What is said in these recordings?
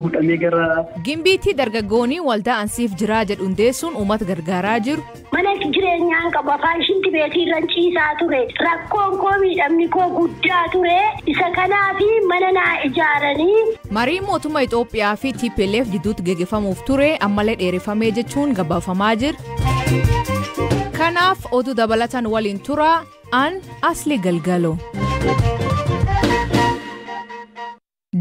Fuudhamee gara. Gimbiitti dargaggoonni waldaa ansiif jiraa jedhu hundeessuun uummata gargaaraa jiru. Mana jireenyaan qabu afaan ishiin beekii irra ciisaa ture. Rakkoon koo miidhamni koo guddaa ture. Isa kanaaf mana naa ijaaranii. Marii mootummaa Itoophiyaa fi TPLF jidduutti gaggeeffamuuf ture ammallee dheereffamee jechuun gabaafamaa jira. Kanaaf oduu dabalatan waliin tura an Asli Galgalo.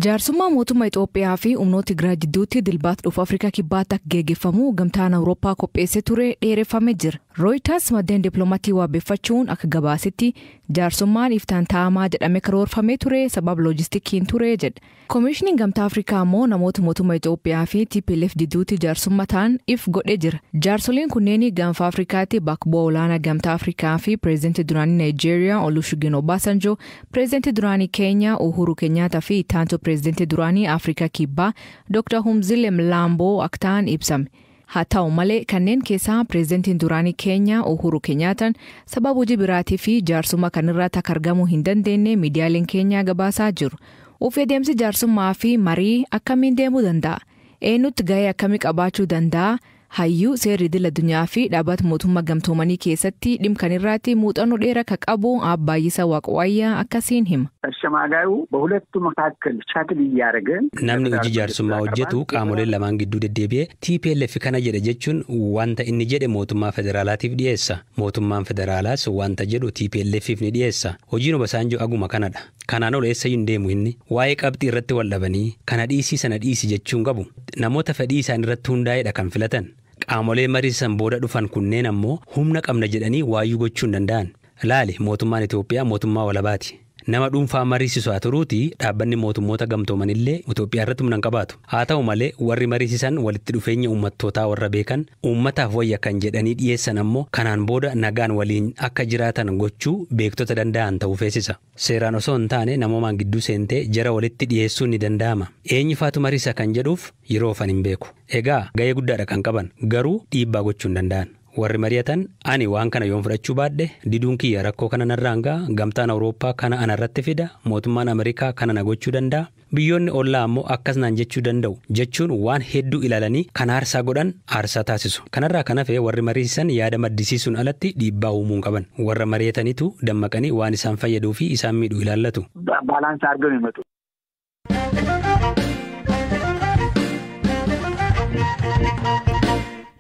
Jaarsummaa mootummaa Itoophiyaa fi humnoota Tigraay jidduutti dilbaata dhufu Afrikaa Kibbaatti akka gaggeeffamu gamtaan Awurooppaa qopheessee ture dheereffamee jira. Rooyiters maddeen dippiloomatii waabeffachuun akka gabaasetti jaarsummaan iftaan taa'amaa jedhamee karoorfamee ture sababa loojistikiin ture jedha. Koomishiniin Gamtaa Afrikaa immoo namoota mootummaa Itoophiyaa fi TPLF jidduutti jaarsummaa ta'an if godhee jira. Jaarsoliin kunneen gaanfa Afrikaatti bakka bu'aa olaanaa Gamtaa Afrikaa fi pireezidantii duraanii Naayijeeriyaa Olusegun Obasanjo, pireezidantii duraanii Keenyaa Uhuru Kenyatta fi itti pireezidantii duraanii Afrikaa Kibbaa Dr. Humzile Mlambo akka ta'an ibsame. Haa ta'u malee kanneen keessaa pireezidantiin duraanii Keenyaa Uhuru Kenyaataan sababa hojii biraatii fi jaarsummaa kanarratti akka argamuu hin dandeenye miidiyaaleen Keenyaa gabaasaa jiru. Ofii adeemsi jaarsummaa fi marii akkamiin deemuu danda'a? Eenyutti gahee akkamii qabaachuu danda'a? Hayyuu seerri idil addunyaa fi dhaabbata mootummaa gamtoomanii keessatti dhimma kanarratti muuxannoo dheeraa akka qabu Abbaayyisaa Waaqwayyaa akkasiin hima. አሸማጋዩ በሁለቱ መካከል ሻትል እያደረገ Namni hojii jaarsummaa hojjetu qaamoleen lamaan gidduu deddeebi'ee TPLF kana jedhe jechuun wanta inni jedhe mootummaa federaalaatiif dhiyeessa. Mootummaan federaalaas wanta jedhu TPLFif ni dhiyeessa. Hojiin Obasanjoo aguma kanadha. Kanaan ol eessayyuu hin deemu inni. Waa'ee qabxii irratti wal dhabanii kana dhiisii sana dhiisi jechuun qabu. Namoota fedhii isaan irratti hundaa'edha kan filatan. Qaamolee mariisan booda dhufan kunneen ammoo humna qabna jedhanii waayyuu gochuu hin danda'an. Laali mootummaan Itoophiyaa mootummaa walabaati. Nama dhuunfaa mariisisu haa turuuti dhaabbanni mootummoota gamtoomanillee Itoophiyaa irratti humna hin qabaatu. Haa ta'u malee warri mariisisan walitti dhufeenya uummattootaa warra beekan uummataaf wayya kan jedhanii dhiyeessan ammoo kanaan booda nagaan waliin akka jiraatan gochuu beektota danda'an ta'uu feesisa. Seeraan osoo hin taane namoomaan gidduu seentee jara walitti dhiyeessuun ni danda'ama. Eenyufaatu mariisa kan jedhuuf yeroo ofan hin beeku. Egaa gahee guddaadha kan qaban garuu dhiibbaa gochuu hin danda'an. Warri mari'atan ani waan kana yoon fudhachuu baadhe diduun kiyya rakkoo kana narraan ga'a gamtaan Awurooppaa kana anarratti fida mootummaan Ameerikaa kana na gochuu danda'a biyyoonni ollaa ammoo akkas naan jechuu danda'u jechuun waan hedduu ilaalanii kan aarsaa godhan aarsaa taasisu. Kanarraa kan hafe warri mariisisan yaada maddisiisuun alatti dhiibbaa uumuu hin qaban. Warra mari'atanitu dammaqanii waan isaan fayyaduu fi isaan miidhu ilaallatu. ባላንስ አድርገው ነው የሚመጡት።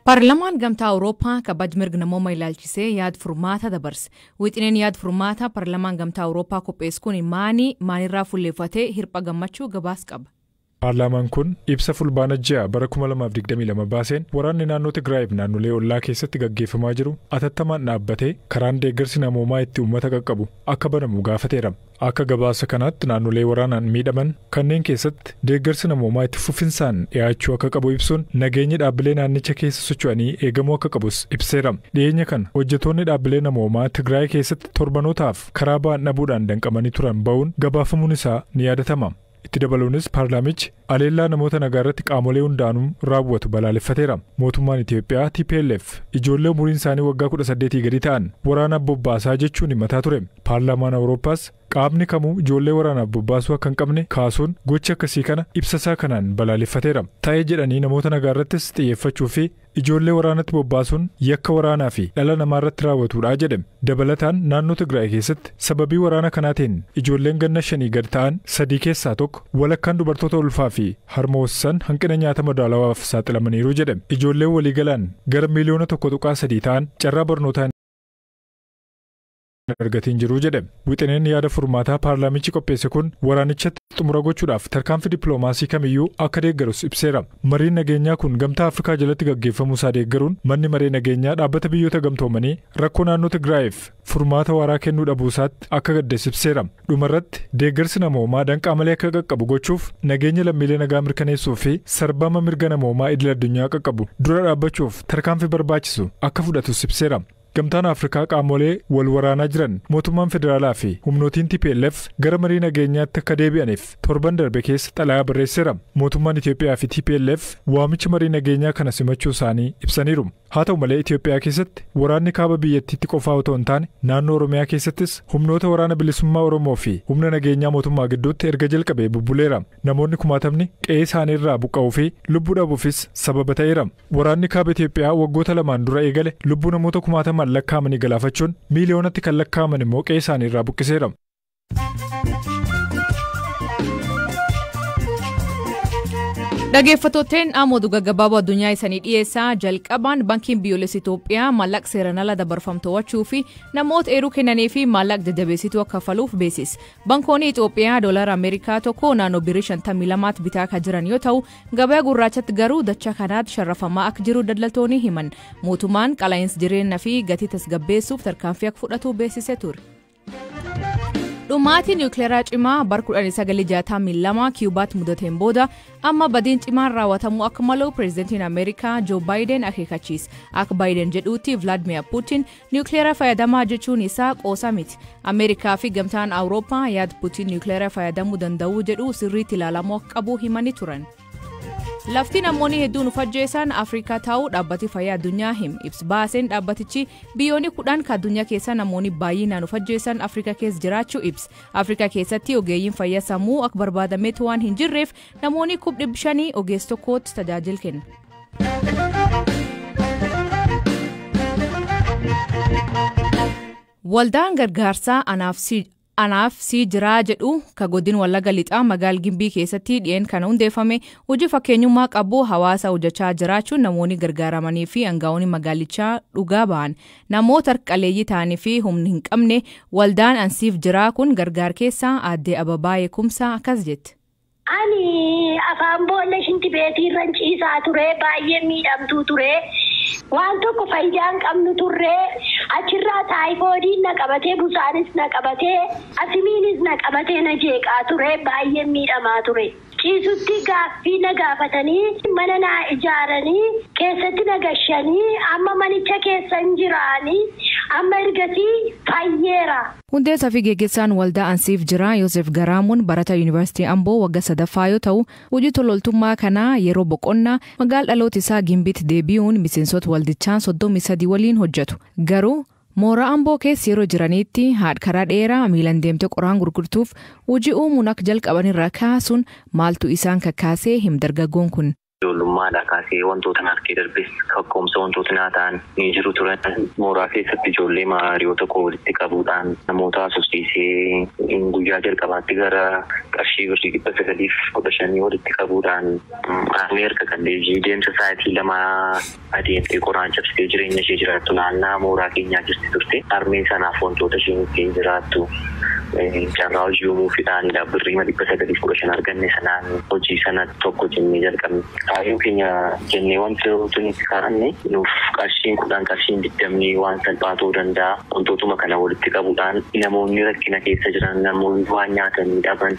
Paarlaamaan Gamtaa Awurooppaa kabaja mirga namoomaa ilaalchisee yaada furmaata dabarse. Wixineen yaada furmaata Paarlaamaan Gamtaa Awurooppaa qopheessu kun maanii maanirraa fuulleeffatee hirpha gammachuu gabaas qaba. Paarlaamaan kun ibsa fulbaana ji'a bara 2022 baaseen waraanni naannoo Tigraayiif naannolee ollaa keessatti gaggeeffamaa jiru atattamaan dhaabbatee karaan deeggarsi namoomaa itti uummata qaqqabu akka banamu gaafateera. Akka gabaasa kanaatti naannolee waraanaan miidhaman kanneen keessatti deeggarsi namoomaa itti fufinsaan dhiyaachuu akka qabu ibsuun nageenyi dhaabbilee naannicha keessa socho'anii eegamuu akka qabus ibseera. Dhiyeenya kana hojjettoonni dhaabbilee namoomaa Tigraay keessatti torbanootaaf karaa ba'an dhabuudhaan danqamanii turan ba'uun gabaafamuun isaa ni yaadatama. Itti dabaluunis paarlaamichi aleellaa namoota nagaa irratti qaamolee hundaanuu raawwatu balaaleffateera. Mootummaan Itoophiyaa TPLF ijoollee umuriin isaanii waggaa 18 gadi ta'an waraanaaf bobbaasaa jechuun himataa ture. Paarlaamaan Awurooppaas qaamni kamuu ijoollee waraanaaf bobbaasuu akka hin qabne kaasuun gocha akkasii kana ibsasaa kanaan balaaleffateera. Ta'ee jedhanii namoota nagaa irrattis xiyyeeffachuu fi ijoollee waraanatti bobbaasuun yakka waraanaa fi dhala namaa irratti raawwatudha jedhe. Dabalataan naannoo Tigraay keessatti sababii waraana kanaatiin ijoolleen ganna 5 gad ta'an 3 keessaa 1 walakkaan dubartoota ulfaa fi harmoossan hanqina nyaata madaalawaaf saaxilamaniiru jedhe. Ijoolleen waliigalaan gara miliyoona 1.3 ta'an carraa barnootaa argatiin jiru jedhe. Wixineen yaada furmaataa paarlaamichi qopheesse kun waraanichatti xumura gochuudhaaf tarkaanfii dippiloomaasii kamiyyuu akka deeggarus ibseera. Mariin nageenyaa kun Gamtaa Afrikaa jalatti gaggeeffamuu isaa deeggaruun manni maree nageenyaa dhaabbata biyyoota gamtoomanii rakkoo naannoo Tigraayiif furmaata waaraa kennuu dhabuu isaatti akka gaddees ibseera. Dhumarratti deeggarsi namoomaa danqaa malee akka qaqqabu gochuuf nageenya lammiilee nagaa mirkaneessuu fi sarbama mirga namoomaa idil addunyaa qaqqabu dura dhaabbachuuf tarkaanfii barbaachisu akka fudhatus ibseera. Gamtaan Afrikaa qaamolee wal waraanaa jiran mootummaan federaalaa fi humnootiin TPLF gara marii nageenyaatti akka deebi'aniif torban darbe keessa xalayaa barreesseera. Mootummaan Itoophiyaa fi TPLF waamicha marii nageenyaa kana simachuu isaanii ibsaniiru. Haa ta'u malee Itoophiyaa keessatti waraanni kaaba biyyattiitti qofaa otoo hin taane naannoo Oromiyaa keessattis humnoota waraana bilisummaa Oromoo fi humna nageenyaa mootummaa gidduutti erga jalqabee bubbuleera. Namoonni kumaatamni qe'ee isaaniirraa buqqa'uu fi lubbuu dhabuufis sababa ta'eera. Waraanni kaaba Itoophiyaa waggoota lamaan dura eegale lubbuu namoota kumaatamaan lakkaa'amanii galaafachuun miiliyoonatti kan lakkaa'aman immoo qe'ee isaaniirraa buqqiseera. Dhaggeeffattooteen ammoo gaggabaaboo addunyaa isanii dhiyeessaa jalqabaan baankiin biyyoolessa Itoophiyaa maallaqa seeraan ala dabarfamu to'achuu fi namoota eeruu kennanii fi maallaqa jajjabeessituu akka kaffaluuf beeksise. Baankoonni Itoophiyaa doolara Ameerikaa tokko naannoo birrii 52 bitaa akka jiran yoo ta'u gabaa gurraachatti garuu dachaa kanaatti sharrafamaa akka jiru daldaltoonni himan. Mootummaan qaala'insa jireenyaa fi gatii tasgabbeessuuf tarkaanfii akka fudhatu beeksisee ture. Dhumaatii niwukileeraa cimaa bara 1962 Kiyubaatti mudateen booda amma badiin cimaan raawwatamuu akka malu pireezidantiin Ameerikaa Joo Baayiden akeekkachiise. Akka Baayiden jedhutti Vilaadimir Puutiin niwukileeraa fayyadamaa jechuun isaa qoosa miti. Ameerikaa fi gamtaan Awurooppaa yaada Puutiin niwukileeraa fayyadamuu danda'uu jedhu sirriitti ilaalamuu akka qabu himanii turan. Lafti namoonni hedduun of ajjeesan Afrikaa ta'uu dhaabbati fayyaa addunyaa hima. Ibsa baaseen dhaabbatichi biyyoonni 10 kan addunyaa keessa namoonni baay'inaan of ajjeesan Afrikaa keessa jiraachuu ibsa. Afrikaa keessatti ogeeyyiin fayyaa sammuu akka barbaadametti waan hin jirreef namoonni 500,000 ogeessa tokkootti tajaajila kenna. Waldaan gargaarsaa Anaaf si jiraa jedhu ka godin Wallagga Lixaa magaala Gimbii keessatti dhi'een kana hundeeffame hojii fakkeenyummaa qabu hawaasa hojjechaa jiraachuun namoonni gargaaramanii fi aangaa'onni magaalichaa dhugaa ba'an. Namoota harka-qalleeyyii ta'anii fi humna hin qabne waldaan ansiif jiraa kun gargaar keessaa aadde Ababaa Kumsaa akkas jette. Ani afaan boolla shintibeetii irra ciisaa ture baay'ee miidhamtuu ture. Waan tokko faayidaa hin qabnu turre achirraa taayifoodiin na qabatee busaanis na qabatee asimiinis na qabatee na jeeqaa ture baay'ee miidhamaa ture. Ciisutti gaaffii na gaafatanii mana naa ijaaranii keessatti na gashanii amma manicha keessa hin jiraanii amma ergasii fayyeera. Hundeessaa fi geggeessaan waldaa Ansiif jiraa Yoosef Garaamuun barataa Yuunivarsiitii Amboo waggaa sadaffaa yoo ta'u hojii tololtummaa kanaa yeroo boqonnaa magaala dhaloota isaa Gimbiitti deebi'uun miseensota waldichaa 33 waliin hojjetu. Garuu mooraa Amboo keessa yeroo jiranitti haadha karaa dheeraa miilaan deemtee qoraan gurgurtuuf hojii uumuun akka jalqaban irraa kaasuun maaltu isaan kakaasee him dargaggoon kun. Ijoollummaadhaa kaasee wantoota harkee darbes kakkoomsa wantoota naa ta'an ni jiru turan. Mooraa keessatti ijoollee hiriyoota koo walitti qabuudhaan namoota haasofsiisee guyyaa jalqabaatti gara qarshii birrii 915 walitti qabuudhaan harmee harka qalleeyyii deemsa sa'aatii 2 adeemtee qoraan cabsitee jireenya ishee jiraattu naannaa mooraa keenyaa jirti turte. Harmee sanaaf wantoota isheen ittiin jiraattu carraa hojii uumuufidhaan birrii 915 arganne sanaan hojii sana tokko jennee jalqabne. Kaayyoo keenya jennee wanti nuti kaa'anne nuuf qarshiin 10 qarshiin 20 waan salphaa ta'uu danda'a. Wantootuma kana walitti qabuudhaan namoonni rakkina keessa jiran namoonni waan nyaatanii dhaban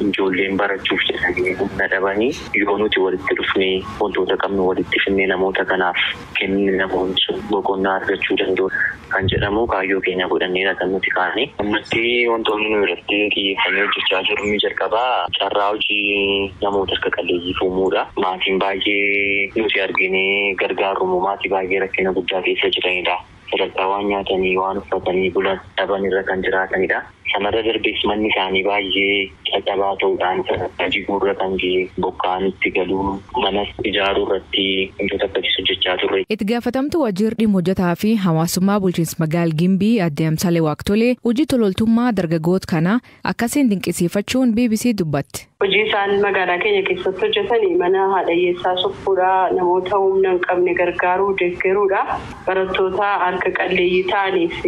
ijoolleen barachuuf jedhanii humna dhabanii yoo nuti walitti dhufnee wantoota qabnu walitti finnee namoota kanaaf kennine namoonni sun boqonnaa argachuu danda'u kan jedhamu kaayyoo keenya godhanneedha kan nuti kaa'anne. Ammatti wantoonni nu irratti xiyyeeffannee hojjechaa jirru ni jalqabaa carraa hojii namoota harka qalleeyyiif uumuudha. Maatiin baay'ee nuti arginee gargaarru maatii baay'ee rakkina guddaa keessa jiranidha. Sadarkaa waan nyaatanii waan uffatanii bulan dhaban irra kan jiraatanidha. Sanarra darbees manni isaanii baay'ee caccabaa ta'uudhaan sadarkaa jiguurra kan ga'e bokkaan itti galuu manas ijaaruu irratti wantoota akkasiis hojjechaa turre. Itti gaafatamtu waajjirri dhimma hojjetaa fi hawaasummaa bulchiinsa magaala Gimbii aadde Amsaalee Waaqtolee hojii tololtummaa dargaggoota kanaa akkasiin dinqisiifachuun BBC dubbatti. Hojii isaan magaalaa keenya keessatti hojjetanii mana haadha hiyyeessaa suphuudha, namoota humna hin qabne gargaaruu, deeggaruudha. Barattoota harka qalleeyyii ta'aniif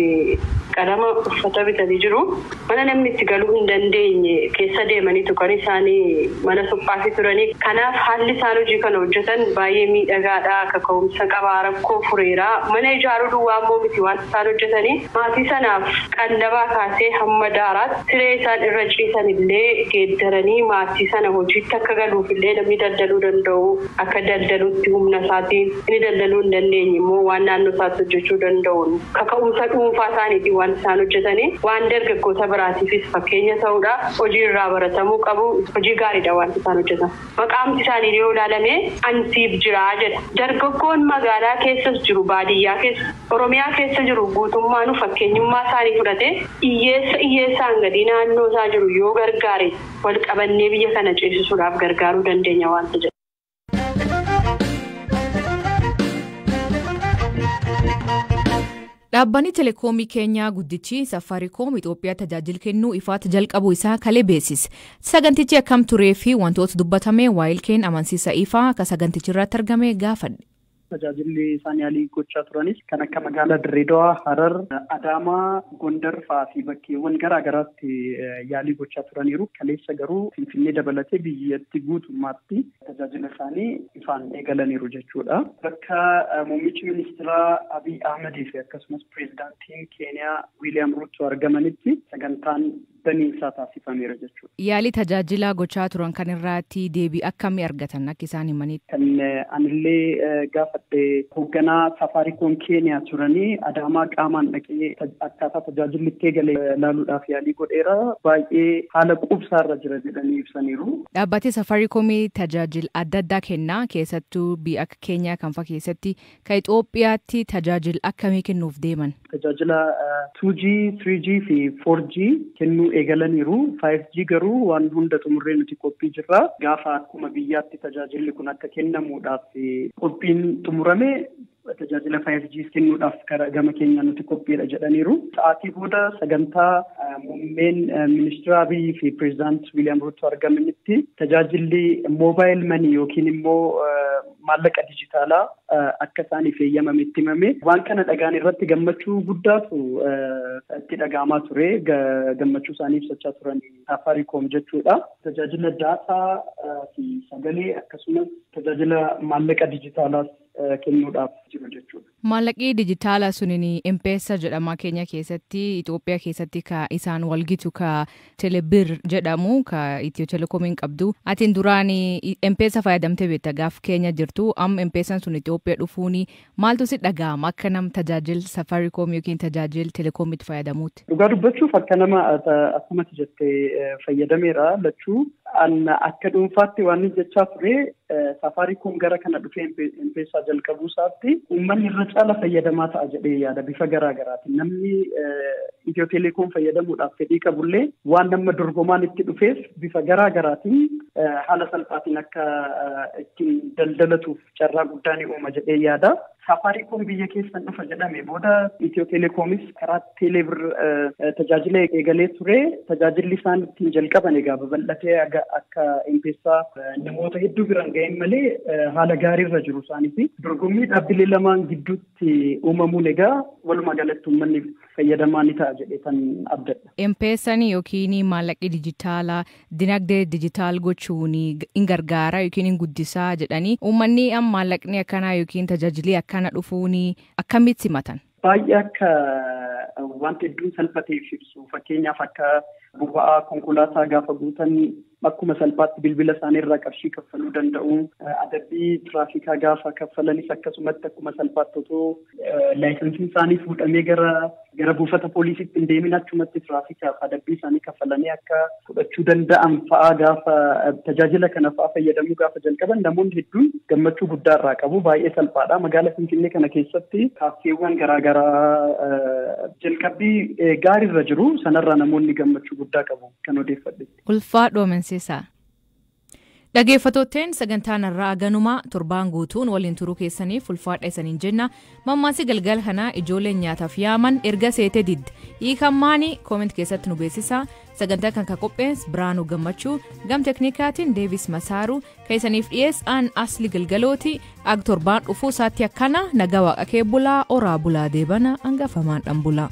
Qalama uffata bitanii jiru. Mana namni itti galuu hin dandeenye keessa deemaniitu kan isaanii mana suphaafii turanii. Kanaaf haalli isaan hojii kana hojjetan baay'ee miidhagaadha. Kaka'umsa qabaa, rakkoo fureera. Mana ijaaruu duwwaa immoo miti wanti isaan hojjetanii. Maatii sanaaf qallabaa kaasee hamma daaraatti siree isaan irra ciisan illee geeddaranii maatii sana hojiitti akka galuuf illee namni daldaluu danda'u akka daldaluutti humna isaatiin inni daldaluu hin dandeenye immoo waan naannoo isaatti hojjechuu danda'uun kaka'umsa dhuunfaa isaaniitiin waan isaan hojjetanii waan dargaggoota biraatiifis fakkeenya ta'uudha. Hojii irraa baratamuu qabu. Hojii gaariidha waan isaan hojjetan. Maqaamti isaanii yoo ilaalame ansiif jiraa jedha. Dargaggoon magaalaa keessas jiru, baadiyyaa keessa, Oromiyaa keessa jiru guutummaanuu fakkeenyummaa isaanii fudhatee hiyyeessa hiyyeessaan gadi naannoo isaa jiru yoo gargaare wal qabannee biyya kana ceesisuudhaaf gargaaruu dandeenya waanta jedhu. Dhaabbanni telekoomii keenyaa guddichi Safaariikoom Itoophiyaa tajaajila kennuu ifaatti jalqabuu isaa kalee beeksise. Sagantichi akkam turee fi wantoota dubbatame waayilkeen amansiisa ifaa akka sagantichi irratti argame gaafadhe. Tajaajilli isaan yaalii gochaa turanis kan akka magaalaa Dirreedawaa, Harar, Adaamaa, Gondar fa'aa fi bakkeewwan garaa garaatti yaalii gochaa turaniiru. Kaleessa garuu Finfinnee dabalatee biyyatti guutummaatti tajaajila isaanii ifaan eegalaniiru jechuudha. Bakka muummichi ministeeraa Abiy Ahmedii fi akkasumas pireezidaantiin Keeniyaa Wiiliyaam Ruuto argamanitti sagantaan baniinsaa taasifameera jechuudha. Yaalii tajaajila gochaa turan kan irratti deebii akkamii argatan akka isaan himanitti? Kan anillee gaafadhe hoogganaa Safaariikoom Keeniyaa turanii Adaamaa qaamaan dhaqee akkaataa tajaajilli itti eegale ilaaluudhaaf yaalii godheera. Baay'ee haala quubsaarra jira jedhanii ibsaniiru. Dhaabbati Safaariikoomii tajaajila adda addaa kenna, keessattuu biyya akka Keenyaa kan fa'a keessatti kan Itoophiyaatti tajaajila akkamii kennuuf deeman? Tajaajila 2G, 3G fi 4G kennuu eegalaniiru. 5G garuu waan hunda xumurree nuti qophii jirra. Gaafa akkuma biyyaatti tajaajilli kun akka kennamuudhaaf qophiin xumurame tajaajila 5G kennuudhaaf gama keenyaa nuti qophiidha jedhaniiru. Sa'aatii booda sagantaa muummeen ministeera Abiy fi pireezidaant Wiiliyaam Ruuto argamanitti tajaajilli moobaayil manii yookiin immoo maallaqa dijitaalaa akka isaaniif eeyyamame itti himame. Waan kana dhagaan irratti gammachuu guddaatu itti dhaga'amaa ture. Gammachuu isaanii ibsachaa turan Safaariikoom jechuudha. Tajaajila daataa fi sagalee akkasumas tajaajila maallaqa dijitaalaas kennuudhaaf jiru jechuudha. Maallaqni dijitaalaa suniin M-Pesa jedhama Keenya keessatti, Itoophiyaa keessatti ka isaan walgitu ka Telebir jedhamu ka Itiyoo Telekoomiin qabdu. Atiin duraan M-Pesa fayyadamtee beekta gaaf Keenya jirtu. Amma M-Pesaan sun Itoophiyaa dhufuun maaltu si dhaga'ama akka nam tajaajila Safaariikoom yookiin tajaajila Telekoomitti fayyadamuuti? Dhugaa dubbachuuf akka nama akkumatti jettee fayyadameera lachuu. Akka dhuunfaatti waan jechaa ture Safaariikoom gara kana dhufee M-Pesa jalqabuu isaatti uummanni irra caala fayyadamaa ta'a jedhee yaada bifa garaa garaatiin. Namni Itiyoo Telekoom fayyadamuudhaaf fedhii qabullee waan nama dorgomaan itti dhufeef bifa garaa garaatiin haala salphaatiin akka ittiin daldalatuuf carraa guddaa ni uuma jedhee yaada. Safaariikoom biyya keessan dhufa jedhame booda Itiyoo Telekoomis karaa Teelebir tajaajila eegalee ture. Tajaajilli isaan ittiin jalqaban egaa babal'atee akka M-Pesa namoota hedduu biraan ga'een malee haala gaariirra jiru isaaniif. Dorgommii dhaabbilee lamaan gidduutti uumamuun egaa walumaa galatti uummanni fayyadamaa ni ta'a jedhee kan abdadha. M-Pesaan yookiin maallaqni dijitaalaa dinagdee dijitaal gochuun hin gargaara yookiin hin guddisaa jedhanii uummanni amma maallaqni akkanaa yookiin tajaajilli akkana dhufuun akkamitti simatan? Baay'ee akka wanti hedduun salphateef ibsu. Fakkeenyaaf akka boba'aa konkolaataa gaafa guutan akkuma salphaatti bilbila isaanii irraa qarshii kaffaluu danda'u. Adabbii tiraafikaa gaafa kaffalanis akkasumatti akkuma salphaatti otoo laayisensiin isaanii fuudhamee gara buufata poolisiitti hin deemin achumatti tiraafikaaf adabbii isaanii kaffalanii akka fudhachuu danda'an fa'aa gaafa tajaajila kana fa'aa fayyadamuu gaafa jalqaban namoonni hedduun gammachuu guddaa irraa qabu. Baay'ee salphaadha. Magaalaa Finfinnee kana keessatti kaaffeewwan garaagaraa jalqabbii gaariirra jiru. Sanarraa namoonni gammachuu guddaa qabu kan odeeffadhe. Ulfaadhoo amansiisaa. Dhaggeeffattootteen sagantaan irraa ganuma torbaan guutuun waliin turuu keessaniif ulfaadha isaniin jenna. Mammaasi galgala kanaa ijoolleen nyaataaf yaaman erga seetee didde. Hiikammaani kooment keessatti nu beeksisa. Sagantaa kan qopheesse Biraanuu Gammachuu, gam teknikaatiin Deevis Masaaruu, keessaniif dhiyeessaan Asli Galgalooti. Ag torbaan dhufuu isaatti akkana nagaa waaqa kee bulaa oraa bulaa deebana hangafamaan dhan bulaa.